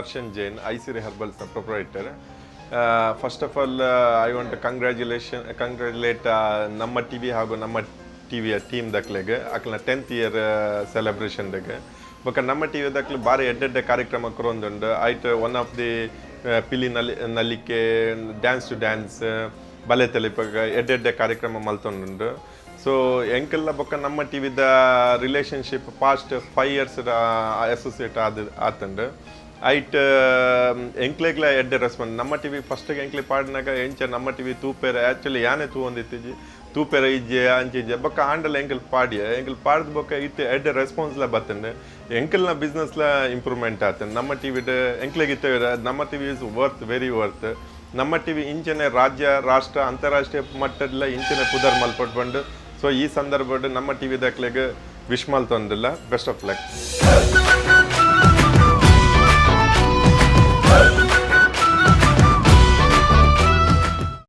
Darshan Jain, Aisiri herbals proprietor. First of all, I want congratulate ನಮ್ಮ TV ಹಾಗೂ ನಮ್ಮ ಟಿವಿಯ ಟೀಮ್ ದಕ್ಲೆಗ್, ಅಕ್ಲೆನ 10th year celebration ಬೊಕ್ಕ. ನಮ್ಮ ಟಿವಿ ದಕ್ಲು ಬಾರಿ ಎಡ್ಡೆಡ್ಡೆ ಕಾರ್ಯಕ್ರಮ ಕೊರೊಂದುಂಡು. ಐಟ್ ಒನ್ ಆಫ್ the ಪಿಲಿ ನಲಿಕೆ, ಡ್ಯಾನ್ಸ್ ಟು ಡ್ಯಾನ್ಸ್, ಬಲೆ ತೆಲಿಪಗ ಎಡ್ಡೆಡ್ಡೆ ಕಾರ್ಯಕ್ರಮ ಮಲ್ತೊಂದುಂಡು. ಸೊ ಎಂಕಲ್ನ ಬೊಕ್ಕ ನಮ್ಮ ಟಿವಿದ ರಿಲೇಶನ್ಶಿಪ್ ಪಾಸ್ಟ್ 5 ಇಯರ್ಸ್ ಅಸೋಸಿಯೇಟ್ ಆದ್ ಆತುಂಡು. ಐಟ್ ಎಂಕ್ಲೆಗ್ಲ ಎಡ್ಡೆ ರೆಸ್ಪಾನ್ಸ್. ನಮ್ಮ ಟಿವಿ ಫಸ್ಟ್ ಎಂಕ್ಲೆ ಪಾಡಿನಾಗ ಎಂಚ ನಮ್ಮ ಟಿವಿ ತೂಪೆರೆ, ಆಕ್ಚುಲಿ ಯಾನೆ ತೂವೊಂದಿತ್ತಿಜಿ, ತೂಪೆರೆ ಇಜ್ಜೆ, ಅಂಚ ಇಜ್ಜೆ. ಬೊಕ್ಕ ಆಂಡಲ ಎಂಕಲ್ ಪಾಡಿಯ, ಎಂಕಲ್ ಪಾಡ್ದು ಬೊಕ್ಕ ಇತ್ತೆ ಎಡ್ಡೆ ರೆಸ್ಪಾನ್ಸ್ಲ ಬತ್ತುಂಡು. ಎಂಕಲ್ನ ಬಿಸ್ನೆಸ್ಲ ಇಂಪ್ರೂವ್ಮೆಂಟ್ ಆತುಂಡು ನಮ್ಮ ಟಿವಿಡ್. ಎಂಕ್ಲೆಗ್ ಇತ್ತೆ ನಮ್ಮ TV is worth, very worth. ನಮ್ಮ ಟಿವಿ ಇಂಚನೆ ರಾಜ್ಯ, ರಾಷ್ಟ್ರ, ಅಂತಾರಾಷ್ಟ್ರೀಯ ಮಟ್ಟದ ಇಂಚನೆ ಪುದರ್ ಮಲ್ಪೊಡು ಬಂಡು. ಸೊ ಈ ಸಂದರ್ಭಡ್ ನಮ್ಮ ಟಿವಿ ದಕ್ಲೆಗ್ ವಿಶ್ ಮಲ್ತೊಂದಿಲ್ಲ. Best of luck.